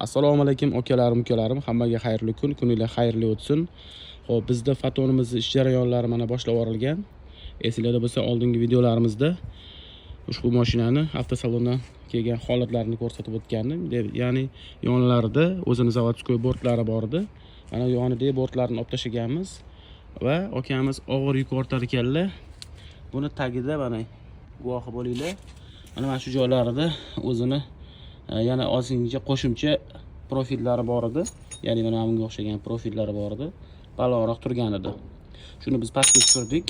Assalomu alaykum, akalarim, ukalarim, hammaga xayrli kun, kuninglar xayrli o'tsin. Xo'p, bizda Fotonimizni ish jarayonlari mana boshlab yuborilgan. Esinglarda bo'lsa, oldingi videolarimizda ushbu mashinani avtosalondan kelgan holatlarini ko'rsatib o'tgandim. Ya'ni yonlarida o'zini заводской bortlari bor edi. Mana yonidagi bortlarni olib tashlaganmiz va akamiz og'ir yuk ortar ekanlar. Buni tagida, mana, guvohi bo'linglar. Mana shu joylarida o'zini yana ozgincha qo'shimcha profillari bor edi. Ya'ni mana bunga o'xshagan profillari bor edi. Balandroq turgan edi. Shuni biz pastga tushirdik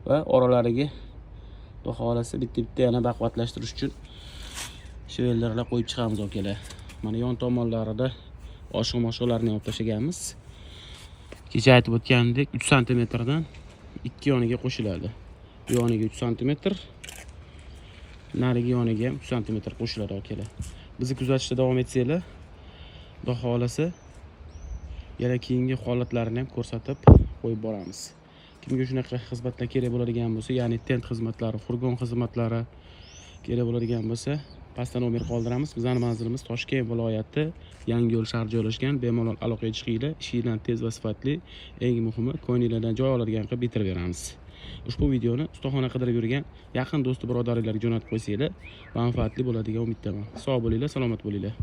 va oralariga, xudo xohlasa, bitta-bitta yana baquvvatlashtirish uchun швеллер lar qo'yib chiqamiz, akalar. Mana yon tomonlarida oshiq moshiqlarni olib tashlaganmiz. Kecha aytib o'tganimdek, 3 santimetrdan ikki yoniga qo'shiladi. Bu yoniga 3 santimetr, narigi yoniga ham 3 santimetr qo'shiladi, akalar. Bizni kuzatishda davom etsanglar, xudo xohlasa, yana keyingi holatlarini ham ko'rsatib qo'yib boramiz. Kimga shunaqa xizmatlar kerak bo'ladigan bo'lsa, ya'ni tent xizmatlari, furgon xizmatlari kerak bo'ladigan bo'lsa, pastda nomer qoldiramiz. Bizning manzilimiz Toshkent viloyati, Yangiyo'l shahri joylashgan. Bemalol aloqaga chiqinglar. Ishinglarni tez va sifatli, eng muhimi, ko'nglinglardan joy oladigan qilib bitirib beramiz. Ushbu videoni ustaxona qidirib yurgan yaqin do'sti birodarlarga jo'natib qo'ysanglar, manfaatli bo'ladigan umiddaman. Sog' bo'linglar, salomat bo'linglar.